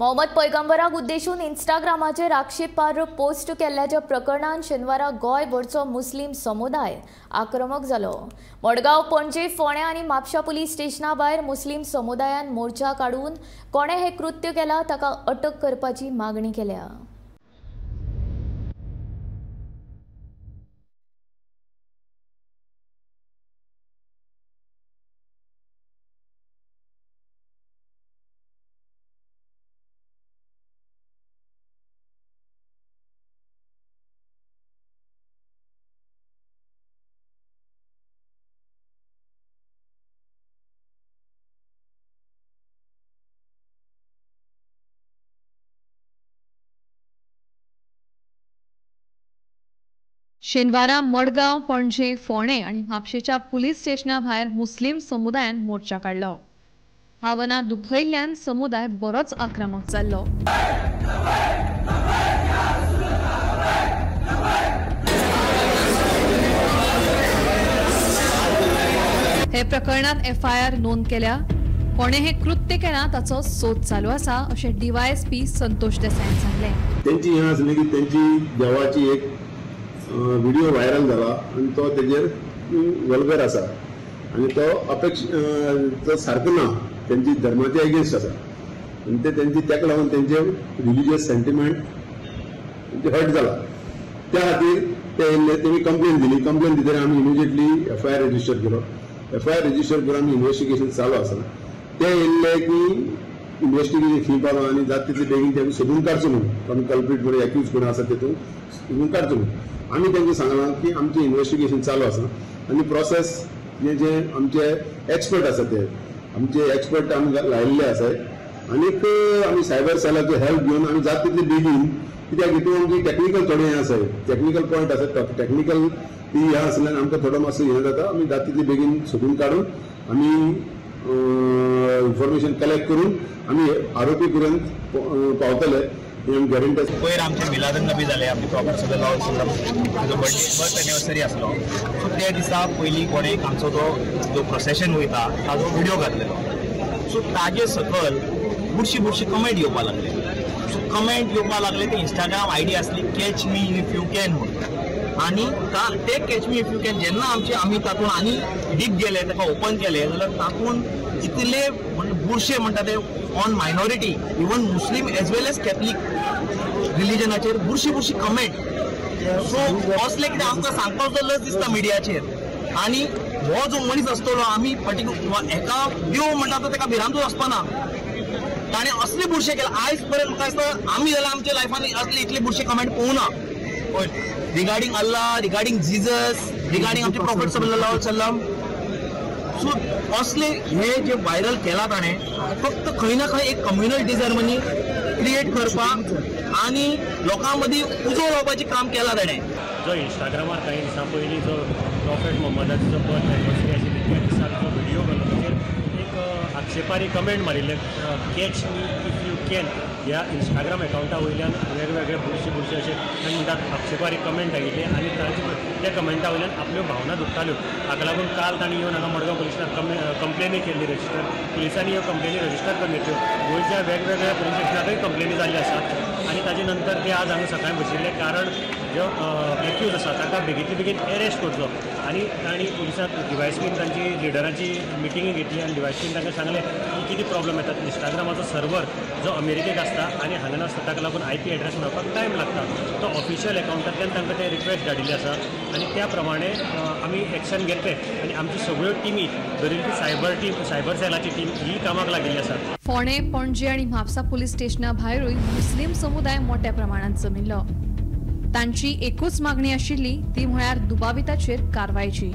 मोहम्मद पैगंबराक उद्देशून इंस्टाग्रामाचेर आक्षेपार्ह पोस्ट केल्ल्याच्या प्रकरणान शेनवारा गोंयभरचो मुस्लीम समुदाय आक्रमक जालो। मडगांव, पणजे, फोंडें आनी म्हापशा पुलीस स्टेशना भायर मुस्लीम समुदायान मोर्चा काडून कोणे हे कृत्य केला ताका अटक करपाची मागणी केल्या। शेनवारा मडगांव, पणजे, फोंडें आनी म्हापशेच्या पुलीस स्टेशना भायर मुस्लीम समुदायान मोर्चा काडलो। भावना दुखयल्ल्यान समुदाय बरोच आक्रमक जाल्लो। हे प्रकरणात एफआयआर नोंद केल्या। कोणे हे कृत्य केलां ताचो सोद चालू आसा अशें डीवायएसपी संतोष देसायान सांगलें। तेंची हें आसलें की तेंची देवाची एक व्हिडिओ व्हायरल जाला आनी तो तेजेर वल्गर आसा आनी तो अपेक्ष तो सारको ना, तेंची धर्माचे एगेन्स्ट आसा आनी ते तेंची तेका लागून तेंचे रिलिजियस सेंटिमेंट हर्ट जाला। त्या खातीर ते येयल्ले, तेमी कंप्लेन दिली। कंप्लेन दितकीर आमी इमिजिएटली एफआयआर रजिस्टर केलो। एफआयआर रजिस्टर करून आमी इन्वेस्टिगेशन चालू आसा। ते येयल्ले की इन्वेस्टिगेशन खंय पावलां आनी जाता तितले बेगीन ते आमी सोदून काडचो म्हणून, कोण कल्प्रीट कोण एक्यूज कोण आसा तेतून सोदून काडचो म्हणून आमी तांकां सांगलां की आमचें इन्वेस्टिगेशन चालू आसा आनी प्रोसेस जे जे आमचे एक्सपर्ट आसा ते आमचे एक्सपर्ट आमी लायिल्ले आसात आनीक आमी सायबर सेलाचो हेल्प घेवन आमी जाता तितले बेगीन, कित्याक हितून आमची टॅक्निकल थोडें हें आसा, टॅक्निकल पॉयंट आसा, टॅक्निकल ती हें आसल्यान आमकां थोडो मातसो हें जाता। आमी जाता तितले बेगीन सोदून काडून आमी इन्फॉर्मेशन कलेक्ट करून आमी आरोपी पर्यंत पावतले। पयर आमचे मिलादन नबी जाले, आमचे प्रॉफेट सल्लल्लाहु अलैहि वसल्लम ताजो बर्थ एनिवर्सरी आसलो। सो त्या दिसा पयलीं कोणें एक आमचो तो जो प्रोसेशन वयता ताजो व्हिडियो घातलेलो। सो ताजे सकयल बुरशी बुरशी कमेंट येवपा लागले। सो कमेंट येवपा लागले ते इंस्टाग्राम आयडी आसली catch me if you can म्हणून, आनी ते catch me if you can जेन्ना आमचे आमी तातूंत आनी डीप गेले, ताका ओपन केले जाल्यार तातूंत इतले बुरशे म्हणटा ते on minority, even Muslim as well as Catholic रिलिजनाचेर बुरशी बुरशी कमेंट। सो असले कितें आमकां सांगपाक जो लज दिसता मिडियाचेर। आनी हो जो मनीस आसतलो आमी पर्टिक्युलर हेका देव म्हणटा तो तेका भिरांतूच आसपाना, ताणें असले बुरशे केले। आयज पर्यंत म्हाका दिसता आमी जाल्यार आमच्या लायफान असले इतले बुरशे कमेंट पळोवना रिगार्डींग अल्लाह, रिगार्डींग जिजस, रिगार्डींग आमचे प्रॉफेट सल्लल्लाहु अलैहि वसल्लम। सो असले हे जे व्हायरल केला ताणें फक्त खंय ना खंय एक कम्युनल डिसहार्मनी क्रिएट करपाक आनी लोकां मदीं उजो लावपाचें काम केलां ताणें। जो इंस्टाग्रामार कांय दिसां पयलीं जो प्रॉफेट मोहम्मदाचो जो बर्थ एनिवर्सरी आशिल्ली त्या दिसा जो व्हिडियो घालो ताचेर एक आक्षेपारी कमेंट मारिल्ले catch me if you can ह्या इंस्टाग्राम एकावंटा वयल्यान वेगवेगळे बुरशे बुरशे अशे म्हणटात आक्षेपारी कमेंट आयिल्ले आनी तांचे त्या कमेंटा वयल्यान आपल्यो भावना दुखताल्यो। हाका लागून काल तांणी येवन हांगा मडगांव पुलिसांत कंप्लेनी केल्ली रजिस्टर, पुलिसांनी ह्यो कंप्लेनी रजिस्टर करून घेतल्यो। गोंयच्या वेगवेगळ्या पुलीस स्टेशनांतूय कंप्लेनी जाल्ल्यो आसात आनी ताजे नंतर ते आज हांगा सकाळीं बशिल्ले, कारण जो एक्यूज आसा ताका बेगींतले बेगीन एरेस्ट करचो आनी तांणी पुलिसांक डिवायसपीन तांची लिडरांची मिटिंग घेतली आनी डिवायसपीन तांकां सांगलें की कितें प्रॉब्लम येतात, इंस्टाग्रामाचो सर्वर जो अमेरिकेक आसता आनी हांगा नासता ताका लागून आयपी एड्रेस मेळपाक टायम लागता, तो ऑफिशियल एकावंटांतल्यान तांकां ते रिक्वेस्ट धाडिल्ली आसा आनी त्या प्रमाणे आमी एक्शन घेतले आनी आमच्यो सगळ्यो टिमी धरिल्ली सायबर टीम, सायबर सेलाची टीम ही कामाक लागिल्ली आसा। फोंडें, पणजे आनी म्हापसा पुलीस स्टेशना भायरूय मुस्लीम समुदाय मोठ्या प्रमाणात जमिल्लो। तांची एकूच मागणी आशिल्ली ती म्हळ्यार दुबाविताचेर कारवायची।